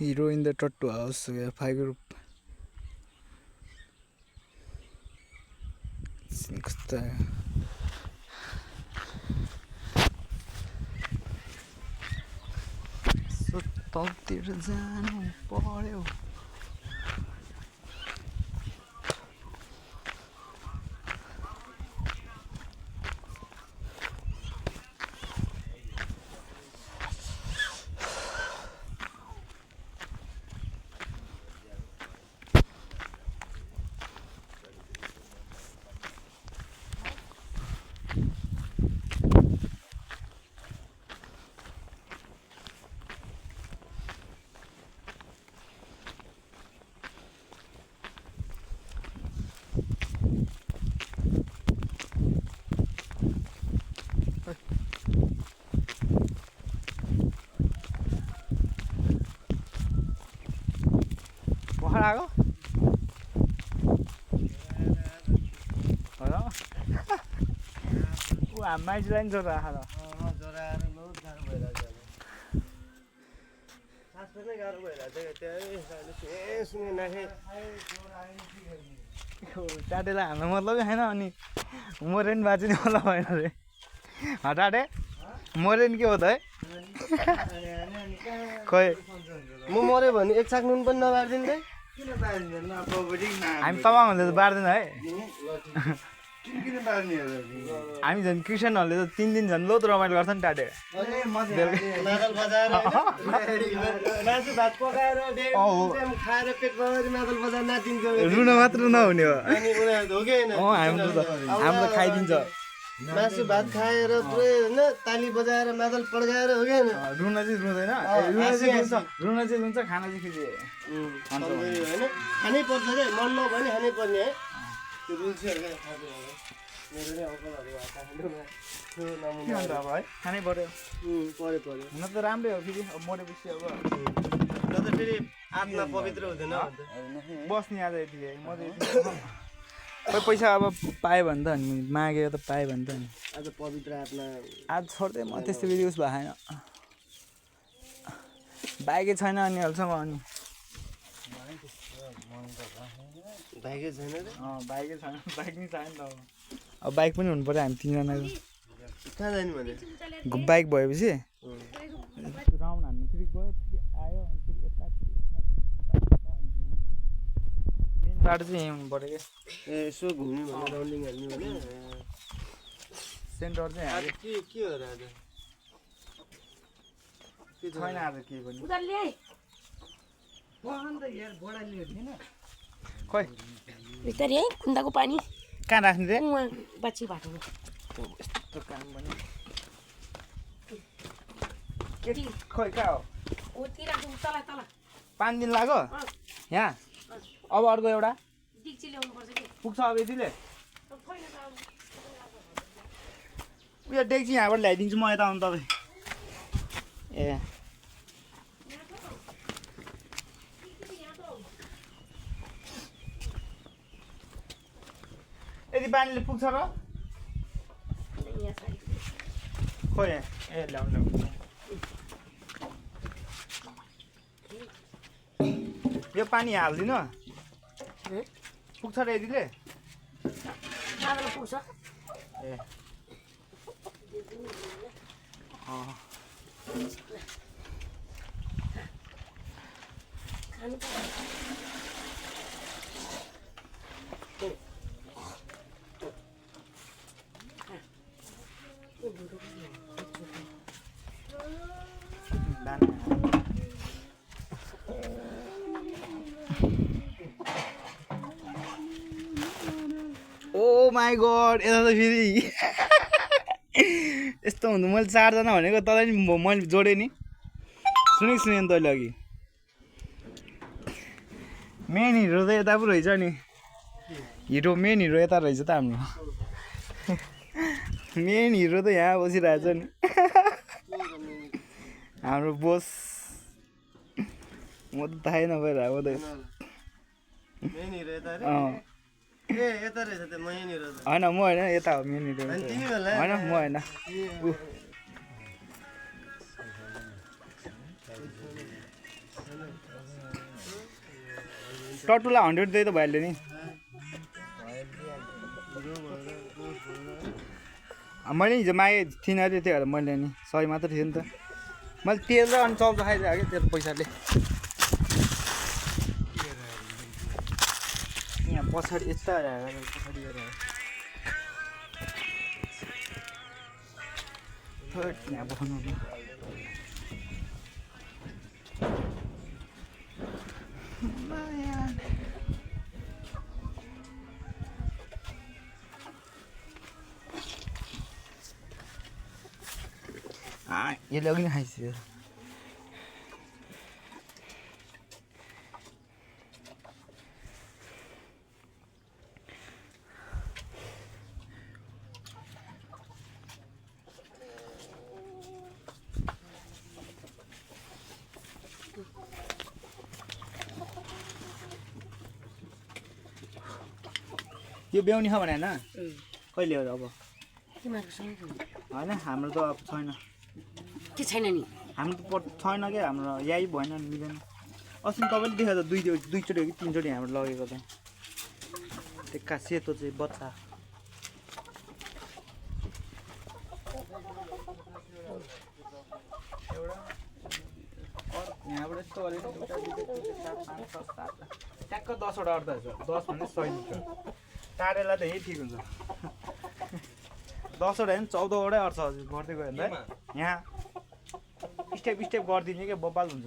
Hero in the tattoo house, 5 group. So तलतिर जानु पर्यो आगो हो ऊ मान्छेलाई नि जोरा आएर जोराएर बहुत गाह्रो भइरहेको छ सास फेर्नै गाह्रो भइरहेको छ त्यही सुने नाखे टाटेलाई हाल्नु मतलबै छैन अनि मरे नि बाँच्ने मतलब भएन रे टाटे मरे नि के हो त है खोइ म मऱ्यो भने एक छाक नुन पनि नबारिदिनु हामी तमाङहरूले त बार्दैन है हामी झन् क्रिस्चियनहरूले त 3 दिन झन् लोत रमाइलो गर्छ नि टाटे मादल बजाएर मासु भात पकाएर खाएर पेट भरि मादल बजाएर नाचिन्छ रुन मात्र नहुने हो अनि उनीहरू हो कि होइन हाम्रो त खाइदिन्छ मासु भात खाएर पुरै होइन ताली बजाएर मादल पड्काएर हो कि होइन रुन चाहिँ रुँदैन रुन चाहिँ रुन्छ खाना चाहिँ खिचे होइन खानै पर्छ क्या मन नभए नि खानै पर्ने है त्यो रुल्सहरू मेरो नै अङ्कलहरू अब है खानै पर्यो पर्यो हुन त राम्रै हो फेरि अब मरेपछि अब न त फेरि आत्मा पवित्र हुँदैन बस्ने आज यति खै पैसा अब पायो भने त अनि मागेर त पायो भने त नि आज पवित्र आत्मा आज छोड्दै म त्यस्तो भिडियोस भएन बाइकै छैन अनि अहिलेसम्म अनि बाइकै छैन रे बाइकै छैन बाइक नि छैन त अब बाइक पनि हुनु पर्यो हामी 3 जनाको कहाँ जाने भने बाइक भएपछि राउन्ड हान्नु फेरि गयो फेरि आयो अनि फेरि यता मेन बाटो चाहिँ यहीँ हुनु पर्यो क्या यसो घुम्ने भने राउन्डिङ हाल्ने भने सेन्टर चाहिँ आज के हो र आज छैन आज के पनि खोइ भित्री है खुन्दाको पानी कहाँ राख्ने रे बाछी बाटोमा यस्तो काम पनि के खोइ कहाँ हो ओती राख्नु तल तल 5 दिन लाग्यो यहाँ अब अर्को एउटा डिक्ची ल्याउनु पर्छ के पुग्छ अब यतिले उयो डेक्ची यहाँबाट ल्याइदिन्छु म यता आउनु तपाईँ ए यदि पानीले पुग्छ र खोइ ए ल्याउनु यो पानी हालिदिनु पुग्छ र यतिले पुग्छ ए ओ माई गॉड यता त फेरि यस्तो हुँदा मैले 4 जना भनेको तँलाई नि मैले जोडेँ नि सुने नि तैँले अघि मेन हिरो त यता पो रहेछ नि हिरो मेन हिरो यता रहेछ त हाम्रो मेन हिरो त यहाँ बसिरहेछ नि हाम्रो बोस म त थाहै नभइरहेको त मेन हिरो यता रे ए यता रहेछ त मेन हिरो त हैन म हैन यता हो मेन हिरो अनि तिमी होला हैन म हैन टट्टुलाई 100 दिए त भइहाल्यो नि मैले हिजो मागेँ थिइनँ अरे त्यही भएर मैले नि 100 मात्र थियो नि त मैले तेल र अनि चौधो खाइदिएँ कि तेल पैसाले यहाँ पछाडि यता पछाडि गएर यहाँ बस्नु यसले अघि नै खाइसक्यो यो ब्याउने छ भने होइन कहिले हो अब होइन हाम्रो त अब छैन के छैन नि हाम्रो त छैन क्या हाम्रो यही भएन मिलेन अस्ति तपाईँले देखाएको त दुईचोटि हो कि तिनचोटि हाम्रो लगेको त टेक्का सेतो चाहिँ बच्चा यहाँबाट यस्तो गरेर ट्याक्क 10वटा अट्दा छ 10 भने 100 लिटर टाढेलाई त यही ठिक हुन्छ 10वटा होइन 14वटै अट्छ हजुर बढ्दै गयो भने त यहाँ स्टेप गरिदिने क्या बबाल हुन्छ